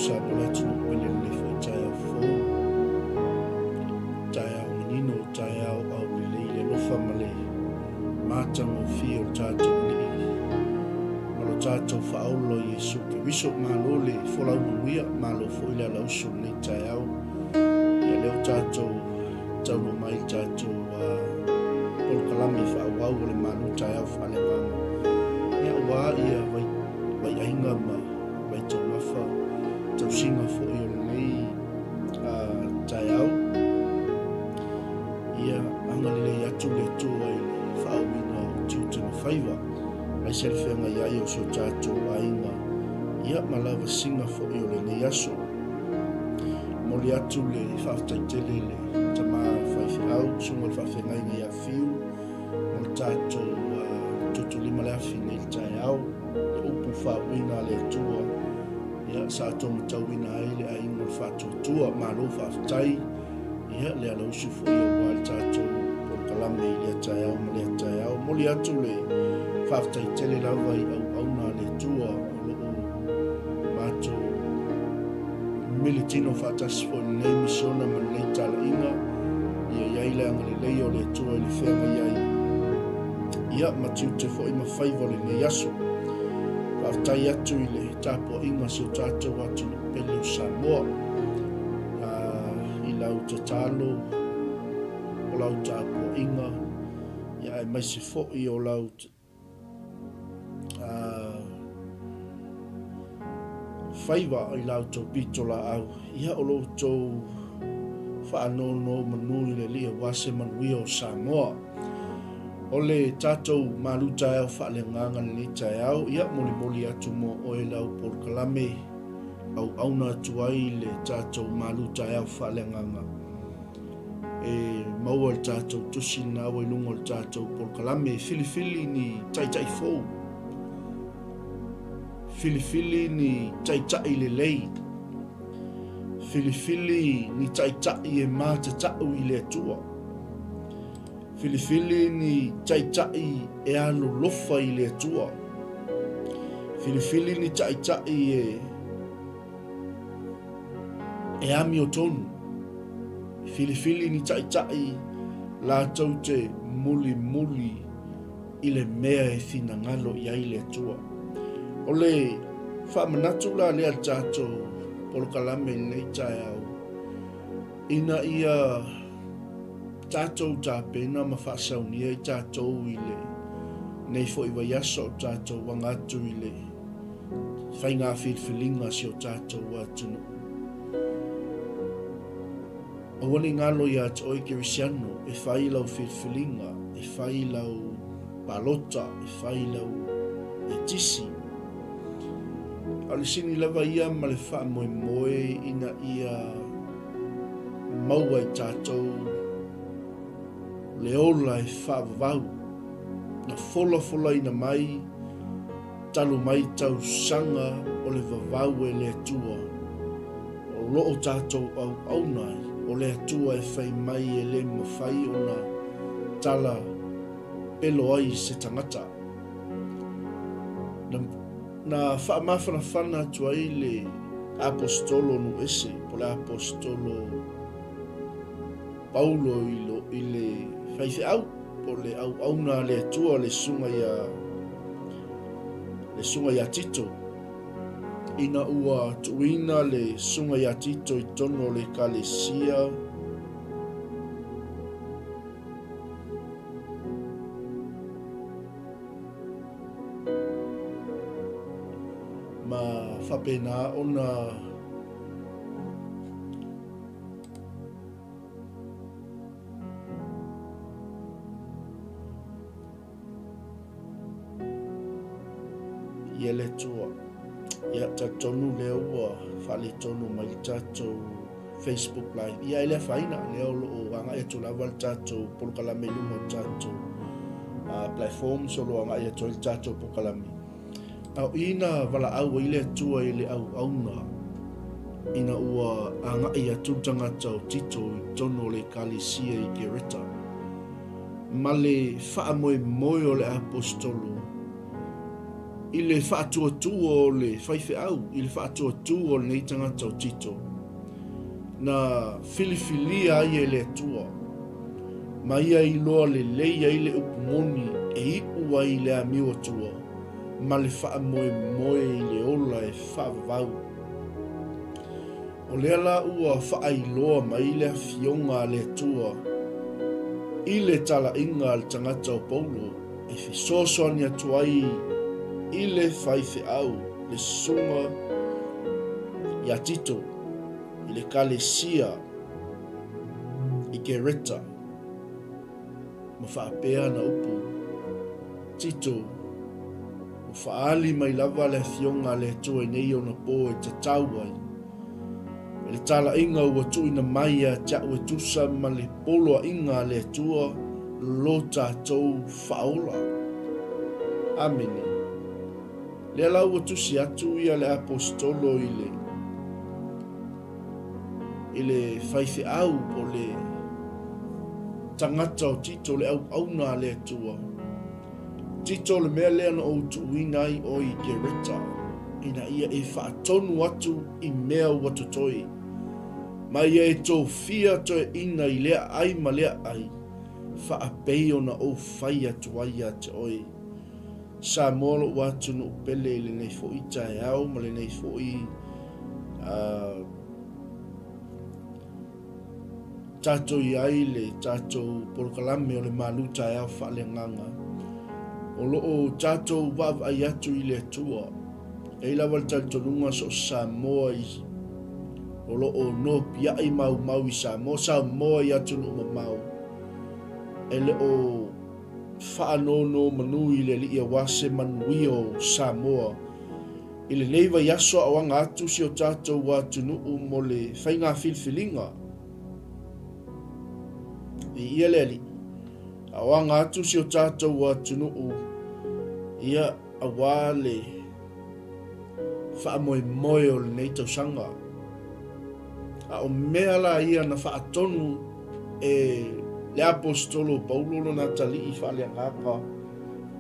Samoa le atunuu pele i lenei foi taeao fou, taeao manino, taeao aulelei i le alofa ma le matagofie o le tatou Alii ma lo tatou Faaola o Iesu Keriso. Malo le folau manuia, malo foi le alausu i lenei taeao. Ia lea ua tatou taunuu mai i le tatou polokalame faaauau o le Malu Taeao Faaleagaga. Ia aua ia vai, vaiaiga ma vaitaumafa, tausiga foi o lenei taeao. Ia agalelei atu le Atua i le faaauauina o tiute ma faiva, aemaise le feagai ai o si o tatou aiga, ia ma lavasiga foi o lenei aso. Momoli atu le faafetai tele i le tama faifeau, susuga i le faafeagaiga ia Fiu, mo le tatou tutulima le afi nei i le taeao, le upu faauuina a le Atua, ia, sa outou matauina ai le aiga o le faatuatua. Malo faafetai, ia, le alausu foi aua le tatou polokalame i lea taeao ma lea taeao. Momoli atu le faafetai tele lava i auauna a le Atua o lo o matou militino faatasi foi i lenei misiona ma lenei talaiga, ia i ai le agalelei o le Atua i le feagai ai, ia, ma tiute foi ma faiva o lenei aso. Faafetai atu i le tapuaiga a si o tatou atunuu pele o Samoa, i lau tatalo, o lau tapuaiga, ia aemaise foi o lau faiva i la outou pitolaau, ia o lo outou faanonomanu i le Alii aua se manuia o Samoa. O le tatou malu taeao faaleagaga lenei taeao, ia molimoli atu mo oe lau polokalame auauna atu ai le tatou malu taeao faaleagaga. E maua i le tatou tusi lena ua i luga o le tatou polokalame e filifili ni taitai fou, filifili ni taitai lelei, filifili ni taitai e matatau i le Atua, filifili ni taitai e alolofa i le Atua, filifili ni taitai e E amiotonu, filifili ni taitai latou te mulimuli i le mea e finagalo i ai le Atua. O le faamanatu la lea le tatou polokalame i lenei taeao, ina ia tatou tapena ma faasaunia i tatou i lenei foi vaiaso o tatou aga atu i le faiga filifiliga a si o tatou atunuu. Aua ne i galo ia te oe Kerisiano e fai lau filifiliga, e fai lau palota, e fai lau etisi. A o le sini lava ia ma le faamoemoe ina ia maua i tatou le ola e faavavau, na folafolaina mai Talu mai tausaga o le vavau e le Atua, o lo o tatou auauna ai, o le Atua e fai mai e le mafai ona tala pelo ai se tagata. Na, na faamafanafana atu ai le Aposetolo Nuese, po o le Aposetolo Paulo i, lo, i le faifeau, po o le auauna a le Atua le susuga ia le susuga ia Tito, ina ua tuuina le susuga ia Tito i totonu o le ekalesia ma faapena ona Ia le Atua. Ia, talitonu lea ua faaletonu mai le tatou Facebook Live. Ia, e le afaina, lea o lo o agai atu lava le tatou polokalame i luga o tatou uh, platforms o lo o agai atu ai le tatou polokalame. A o i na valaau ai le Atua i le auauna ina ua agai atu le tagata o Tito i totonu o le ekalesia i Kereta, ma le faamoemoe o le aposetolo. I le faatuatua o le faifeau, i le faatuatua o lenei tagata o Tito, na filifilia ai e le Atua, ma ia iloa lelei ai le upu moni e iu ai i le amio Atua ma le faamoemoe i le ola e faavavau. O lea la ua faailoa mai le Afioga a le Atua i le talaiga a le tagata o Paulo e fesoasoani atu ai i le faifeau, le susuga ia Tito, i le Ekalesia i Kereta, ma faapea ana upu, Tito, ua faaali mai lava le Afioga a le Atua i nei ona po e tatau ai, e le talaiga ua tuuina mai ia te au e tusa ma le poloaiga a le Atua lo tatou faaola. Amene. Lea la ua tusi atu ia le Aposetolo i le i le faifeau po o le tagata o Tito, le auauna a le Atua. Tito, o le mea lea na ou tuuina ai oe i Kereta, ina ia e faatonu atu i mea ua totoe, ma ia e tofia toeaina i lea ai ma lea ai, faapei ona ou fai atu ai ia te oe. Samoa lou atunuu pele i lenei foi taeao ma lenei foi tatou i ai le tatou polokalame o le malu taeao faaleagaga. O lo o tatou vaavaai atu i le Atua. E i ai lava le talitonuga so o se Samoa i o lo o nopiai maumau i Samoa, Samoa i atunuu mamao, e le o faanonomanu i le Alii aua se manuia o Samoa. I lenei vaiaso a o aga atu si o tatou atunuu mo le faiga filifiliga, viia le Alii, a o aga atu si o tatou atunuu, ia, aua le faamoemoe o lenei tausaga. A o mea la ia na faatonu e le Aposetolo o Paulo lona atalii faaleagaga,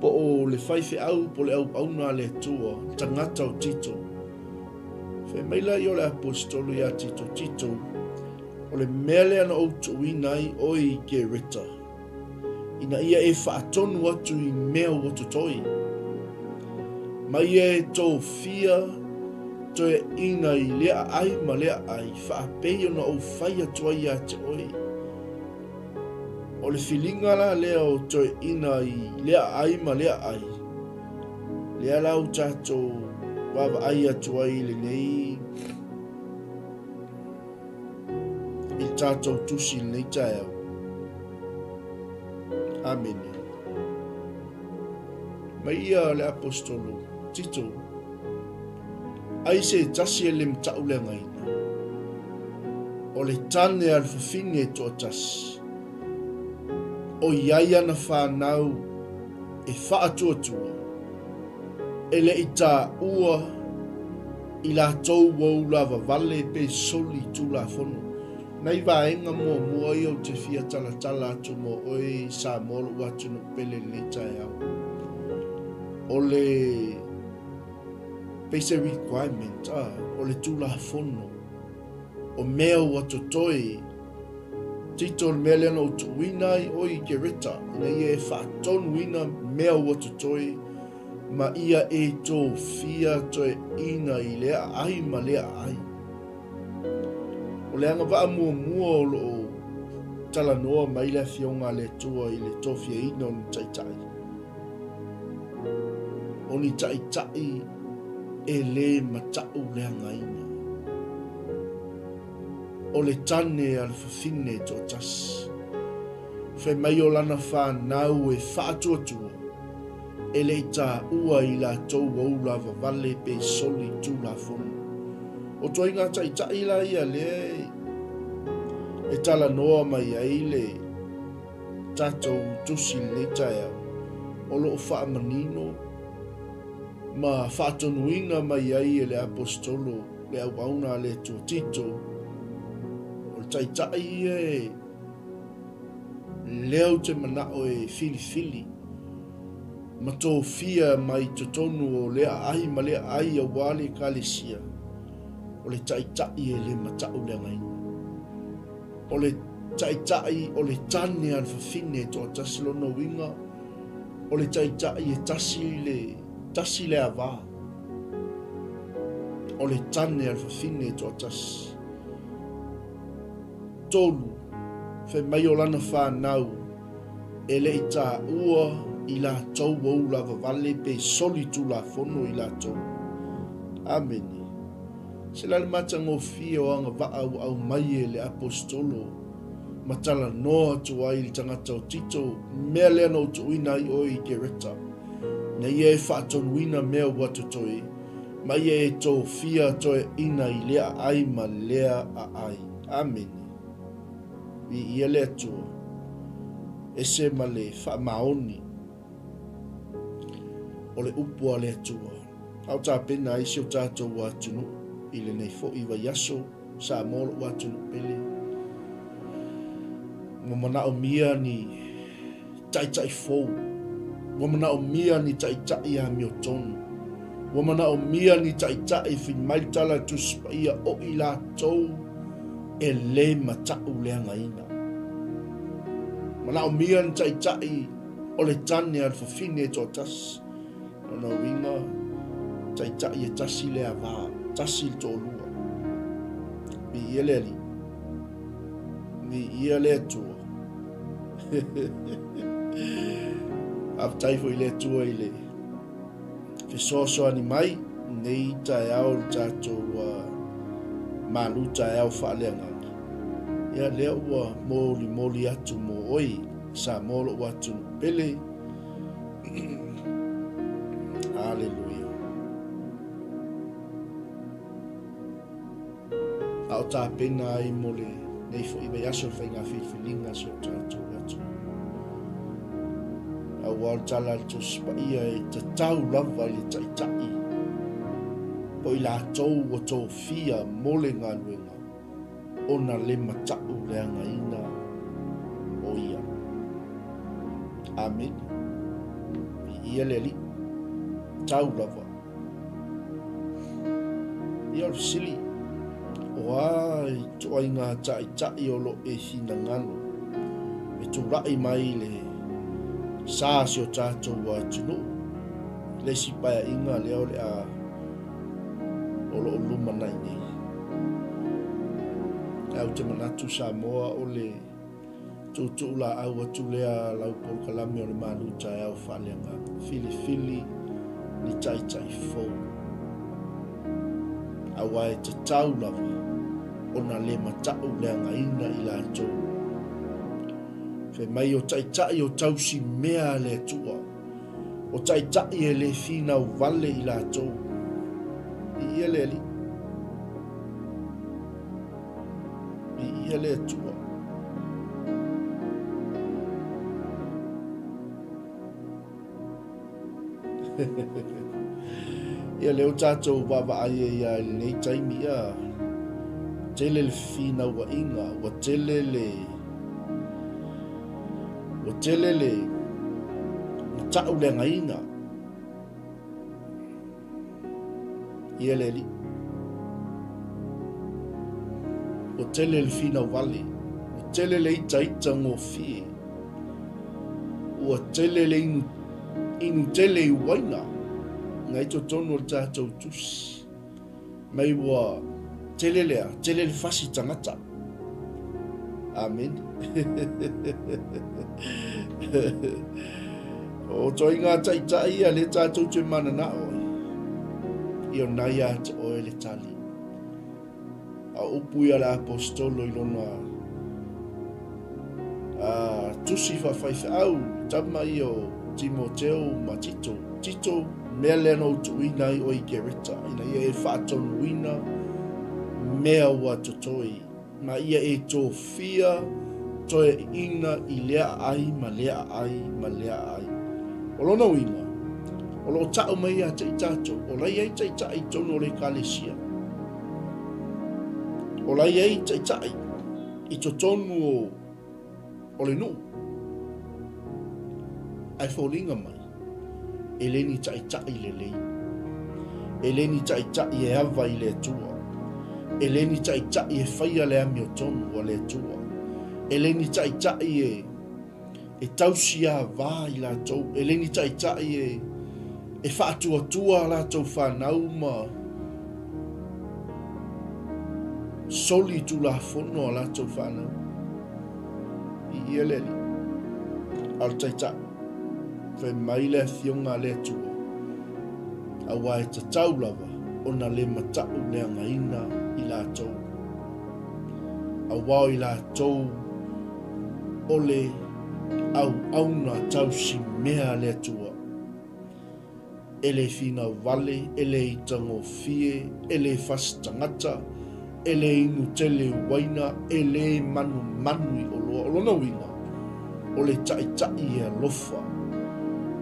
po o le faifeau po o le auauna a le Atua, tagata o Tito. Fai mai laia o le Aposetolo ia Tito, Tito, o le mea lea na ou tuuina ai oe i Kereta, ina ia e faatonu atu i mea ua totoe, ma ia e tofia toeaiina i lea aai ma lea aai, faapei ona ou fai atu ai ia te oe. O le filiga la lea o toeaiina i lea aai ma lea aai, lea la ua tatou vaavaai atu ai i lenei i le tatou tusi i lenei taeao. Amene. Mai ia le Aposetolo Tito, ai se tasi e le matauleagaina, o le tane a le fafine e toatasi, o i ai ana fanau e faatuatua, e le i taua i latou ua ulavavale pe soli Tulafono. Nai vaega muamua ia ou te fia talatala atu mo oe i Samoa lou atunuu pele i lenei taeao. O le pei se requirement, a, o le Tulafono, o mea ua totoe, Tito o le mea lea na ou tuuina ai oe i Kereta, ina ia e faatonuina mea ua totoe, ma ia e tofia toeaina i lea aai ma lea aai. O le agavaa muamua o lo o talanoa mai le Afioga a le Atua i le tofiaina o ni taitai, o ni taitai e le matauleagaina. O le tane a le fafine e toatasi, fai mai o lana fanau e faatuatua, e le i taua i latou ua ulavavale pe soli tulafono. O toaiga taitai la ia lea e talanoa mai ai le tatou tusi i lenei taeao, o lo o faamanino ma faatonuina mai ai e le Aposetolo le auauna a le Atua Tito, o le taitai ia e lea ou te manao e filifili. ma tofia mai totonu o lea aai ma lea aai aua le Ekalesia, o le taitai e le matauleagaina. O le taitai o le tane a le fafine e toatasi lona uiga, o le taitai e tasi le, tasi le ava. O le tane a le fafine e toatasi. 3, Fai mai o lana fanau e le i taua i latou ou lava vale pe soli tulafono i latou. Amene. Se la le matagofie o agavaa ua aumai e le Aposetolo ma talanoa atu ai i le tagata o Tito, mea lea na ou tuuina ai oe i Kereta, ina ia e faatonuina mea ua totoe, ma ia e tofia toeaiina i lea aai ma lea aai. Amene. Viia le Atua. Ese ma le faamaoni o le upu a le Atua. A o tapena ai si o tatou atunuu i lenei foi vaiaso, Samoa lou atunuu pele. Ua manaomia ni taitai fou. Ua manaomia ni taitai amiotonu. Ua manaomia ni taitai fai mai le tala a le Tusi Paia o i latou e le matauleagaina. Manaomia ni taitai o le tane a le fafine e toatasi. Lona uiga, taitai e tasi le ava, tasi le toalua. Viia le Alii. Viia le Atua. Faafetai foi i le Atua i le fesoasoani mai nei taeao le tatou malu taeao faaleagaga. Ia lea ua molimoli atu mo oe Samoa lou atunuu pele. Aleluia. A o tapena ai mo lenei foi vaiaso le faiga filifiliga a si o tatou atunuu. Aua o le tala a le Tusi Paia e tatau lava i le taitai po i latou ua tofia mo le galuega ona le matau leagaina o ia. Amene. Viia le Alii. Tau lava. Ia o le fesili, o a ituaiga taitai o lo o e finagalo e tulai mai le sa si o tatou atunuu i le isi paeaiga lea o le a o lo o lumanai nei? Ae ou te manatu Samoa o le Tuutuu laau atu lea lau polokalame o le malu taeao faaleagaga. Filifili ni taitai fou. Aua e tatau lava ona le matau leagaina i latou. Fai mai o taitai o tausi mea a le Atua. O taitai e le finau vale i latou. Viia le Alii. Viia le Atua. Ia lea ua tatou vaavaai ai lava i lenei taimi, ia tele le fefinauaiga, ua tele le ua tele le matauleagaina. Ia le Alii. Ua tele le finau vale, ua tele le itaita gofie, ua tele le inu, inu tele i uaina, ngai totonu o le tatou tusi. Mai ua tele lea, tele le fasi tagata. Amene. O toaiga taitai ia le tatou te mananao ai. Ia o na ia te oe le tali. A o upu ia le apostolo i lona a, tusi faafaifeau, tama ia o Timoteo ma Tito. Tito, mea lea na ou tuuina ai oe i Kereta, ina ia e faatonuina mea ua totoe, ma ia e tofia toeaiina i lea aai ma lea aai ma lea aai. O lona uiga, o lo o tau mai ia te i tatou, o la i ai taitai i totonu o le Ekalesia. O la i ai taitai i totonu o, o le nuu. Ae foliga mai. E le ni taʻitaʻi lelei. E le ni taʻitaʻi e ava i le Atua. E le ni taʻitaʻi e faia le amiotonu a le Atua. E le ni taʻitaʻi e e tausiāvā i latou. E le ni taʻitaʻi e e faatuatua a latou fanau ma soli tulafono a latou fanau. Viia le Alii. A o le Taitai, fai mai le Afioga a le Atua, aua e tatau lava ona le mataʻu leagaina i latou, aua o i latou o le auauna tausimea a le Atua. E le finau vale, e le itagofie, e le fasi tagata, e le inu tele uaina, e le manumanu i oloa. O lona uiga, o le taʻitaʻi e alofa,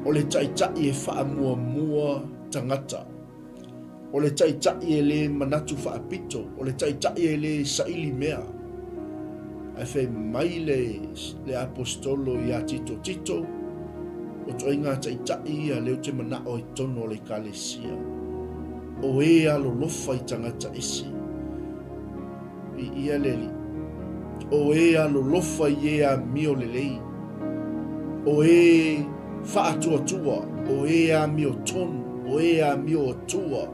o le taʻitaʻi e faamuamua tagata. O le taʻitaʻi e le manatu faapito, o le taʻitaʻi e le saili mea. Ae fai mai le, le aposetolo iā Tito, Tito, o toaiga taʻitaʻi ia lea ou te manaʻo ai totonu o le Ekalesia. O e alolofa i tagata ese. Viia le Alii. O e alolofa i e amio lelei. O e faatuatua, o e amio tonu, o e amio atua,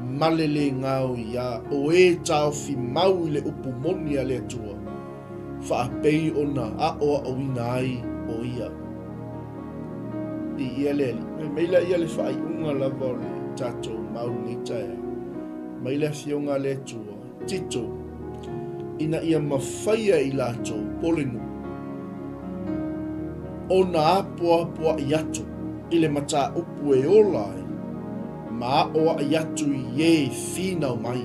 male le gaoiā, o e taofi mau i le upu moni a le Atua, faapei ona aʻoaʻoina ai ʻo ia. Viia le Alii. Fai mai laia le faaiuga lava o le tatou mau lenei taeao. Mai le Afioga a le Atua. Tito, ina ia mafaia i latou po le nuu ona apoapoaʻi atu i le mataupu e ola ai ma aʻoaʻi atu i e finau mai.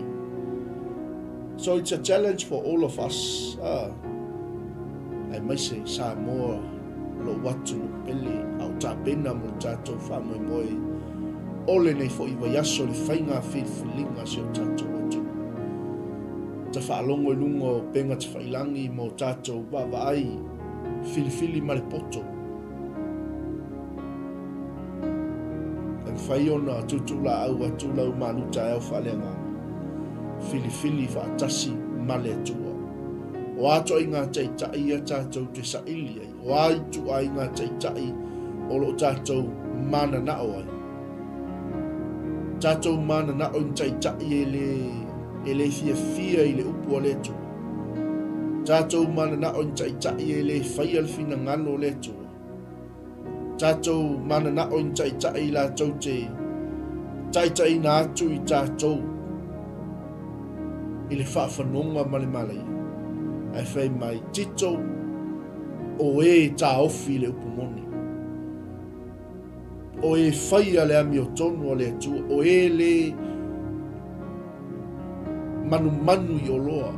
So it's a challenge for all of us, ah, aemaise Samoa lou atunuu pele a o tapena mo le tatou faamoemoe o lenei foi vaiaso le faiga filifiliga a si o tatou atunuu. Ta faalogo i luga o upega tafailangi ma o tatou vaavaai filifili ma le poto. E mafai ona tuutuulaau atu lau malu taeao faaleagaga, filifili faatasi ma le Atua. O a toaiga taitai ia tatou te saili ai, o a ituaiga taitai o lo o tatou mananao ai. Tatou mananao i ni taitai e le, e le fiafia i le upu a le Atua. Tatou mananao i ni taitai e le faia le finagalo o le Atua. Tatou mananao i ni taitai latou te taitaiina atu i tatou i le faafanoga ma le malaia. Ae fai mai, Tito, o e taofi i le upu moni. O e faia le amiotonu a le Atua, o e le manumanu i oloa,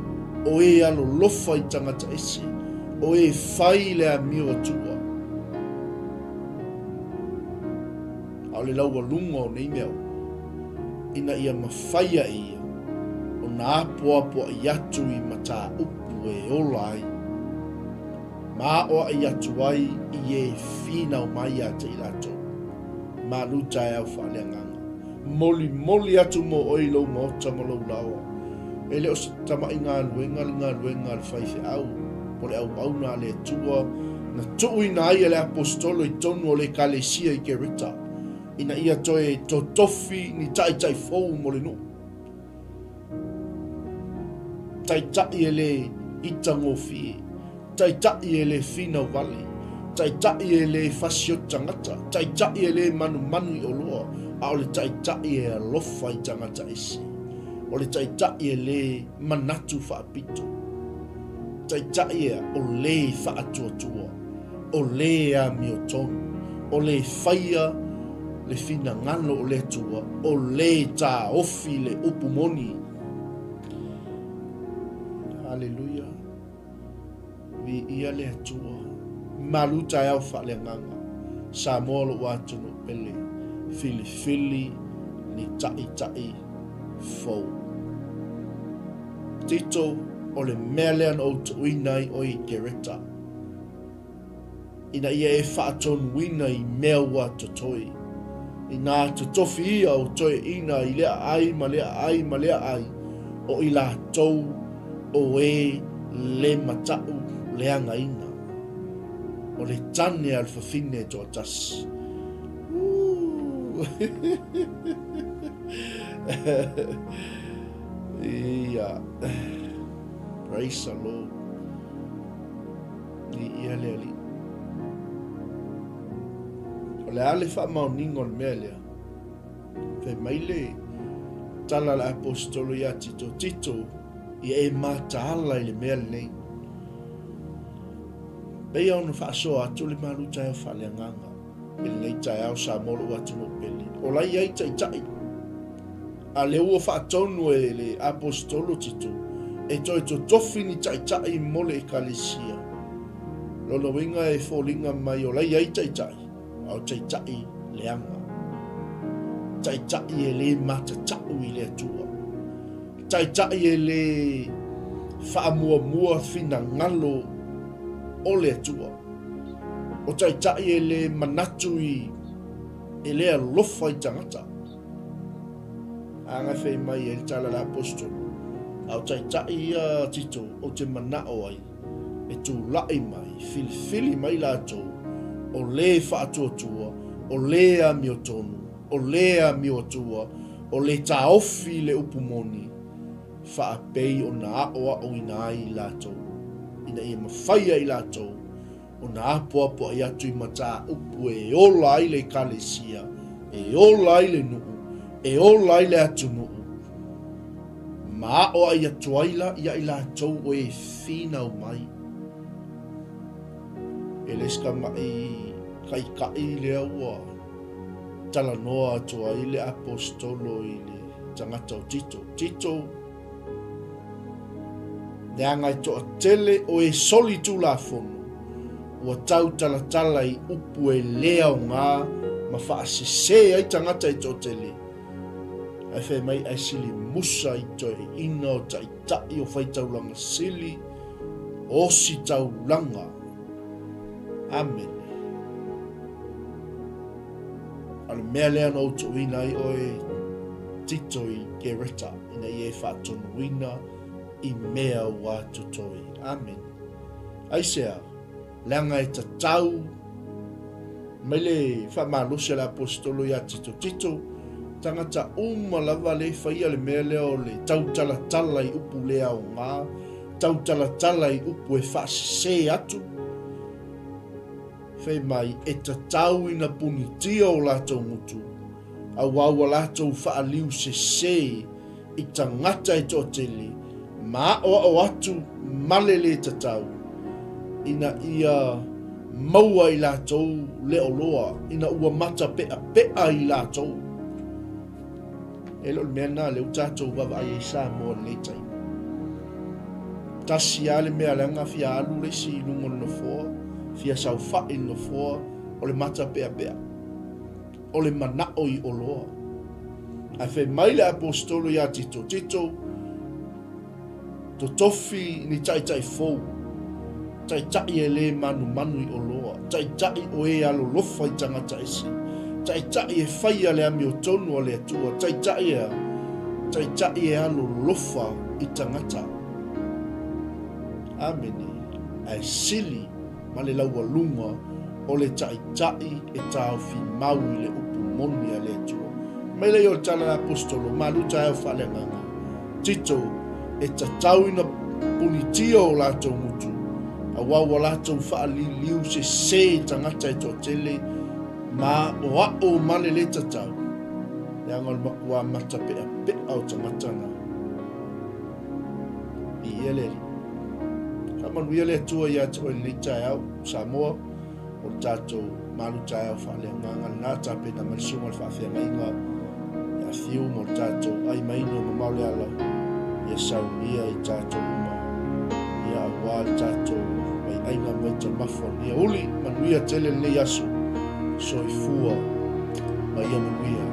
o e alolofa i tagata ese, o e fai le amio Atua. A o le laualuga o nei mea uma, ina ia mafaia e ia ona apoapoaʻi atu i mataupu e ola ai, ma aʻoaʻi atu ai i e finau mai ia te i latou. Malu taeao faaleagaga. Molimoli atu mo oe i lou maota ma lou laoa. E le o se tamaʻi galuega le galuega a le faifeau, po le auauna a le Atua na tuuina ai e le Aposetolo i totonu o le Ekalesia i Kereta, ina ia toe totofi ni taʻitaʻi fou mo le nuu. Taitaʻi e le itagofie, taitaʻi e le finau vale, taitaʻi e le fasioti tagata, taitaʻi e le manumanu i oloa, a o le taitaʻi e alofa i tagata ese. O le taitaʻi e le manatu faapito. Taitaʻi e o le faatuatua, o le amiotonu, o le faia le finagalo o le Atua, o le taofi le upu moni. Haleluia. Viia le Atua. Malu taeao faaleagaga. Samoa lou atunuu pele. Filifili ni taʻitaʻi fou. Tito, o le mea lea na ou tuuina ai oe i Kereta, ina ia e faatonuina i mea ua totoe. Inā totofi ia o toeaina i lea ai ma lea ai ma lea ai, o i latou o e le mataʻu leagaina. O le tane a le fafine e toatasi. Ooh. Ia. Praise the Lord. Viia le Alii. O le a le faamaoniga o le mea lea? Fai mai le tala a le Aposetolo ia Tito, Tito, ia e mataala i le mea lenei. Pei ona faasoa atu le malu taeao faaleagaga i lenei taeao Samoa lou atunuu pele. O la i ai taitai. A lea ua faatonu e le Aposetolo Tito e toe totofi ni taitai mo le Ekalesia. Lona uiga e foliga mai o la i ai taitai, a o taitai leaga. Taitai e le matatau i le Atua. Taitai e le faamuamua finagalo o le Atua. O taitai e le manatu i, e le alofa i tagata. A fai mai ai le tala a le Aposetolo, a o taitai ia Tito ou te manao ai e tulai mai, filifili mai latou o lē faatuatua, o lē amiotonu, o lē amioatua, o lē taofi i le upu moni, faapei ona aoaoina ai i latou, ina ia mafai ai latou ona apoapoai atu i mataupu e ola ai le Ekalesia, e ola ai le nuu, e ola ai le atunuu, ma aoai atu ai la ia i latou o e finau mai. E le se tamaʻi kaikaʻi lea ua talanoa atu ai le Aposetolo i le tagata o Tito. Tito, Leaga e toatele o e soli tulafono, ua tautalatala i upu e le aoga ma faasese ai tagata e toatele, ae fai mai ae sili musa i toeaiina o taitai o faitaulaga sili, ositaulaga. Amene. A o le mea lea na ou tuuina ai oe Tito i Kereta, ina ia e faatonuina i mea ua totoe. Amene. Aisea? Leaga e tatau mai le faamalosi a le Aposetolo ia Tito. Tito, tagata uma lava le faia le mea lea o le tautalatala i upu le aoga, tautalatala i upu e faasese atu, Fai mai, e tatau ina punitia o latou gutu, auā ua latou faaliu sesē i tagata e toatele, ma aʻoaʻo atu ma le lē tatau, ina ia maua i latou le oloa, ina ua matapeʻapeʻa i latou. E le o le mea lena lea ua tatou vaavaai ai Samoa i lenei taimi. Tasi lava le mea leaga fia alu le isi i luga o le nofoa, fia saofai i le nofoa, o le matapeapea, o le manao i oloa. Ae fai mai le Aposetolo ia Tito, Tito, Totofi ni taitai fou, taitai e lē manumanu i oloa, taitai o e alolofa i tagata ese, taitai e faia le amiotonu a le Atua, taitai e a? Taitai e alolofa i tagata. Amene. Ae sili ma le laualuga o le taitai e taofi mau i le upu moni a le Atua. Mai lea o le tala a le Aposetolo, malu taeao faaleagaga. Tito, e tatau ina punitia o latou gutu, auā ua latou faaliliu sesē i tagata e toatele, ma o aʻo ma le lē tatau, leaga o le makuā mata peʻapeʻa o tagata na. Viia le Alii. Faamanuia le Atua ia te oe i lenei taeao, Samoa. O le tatou malu taeao faaleagaga lena, tapena mai le susuga i le faafeagaiga ia Fiu mo le tatou ai maino mamao le ala, ia saunia i tatou uma, ia aua le tatou vaiaiga mai taumafa o lenei aoauli. Manuia tele lenei aso, soifua ma ia manuia.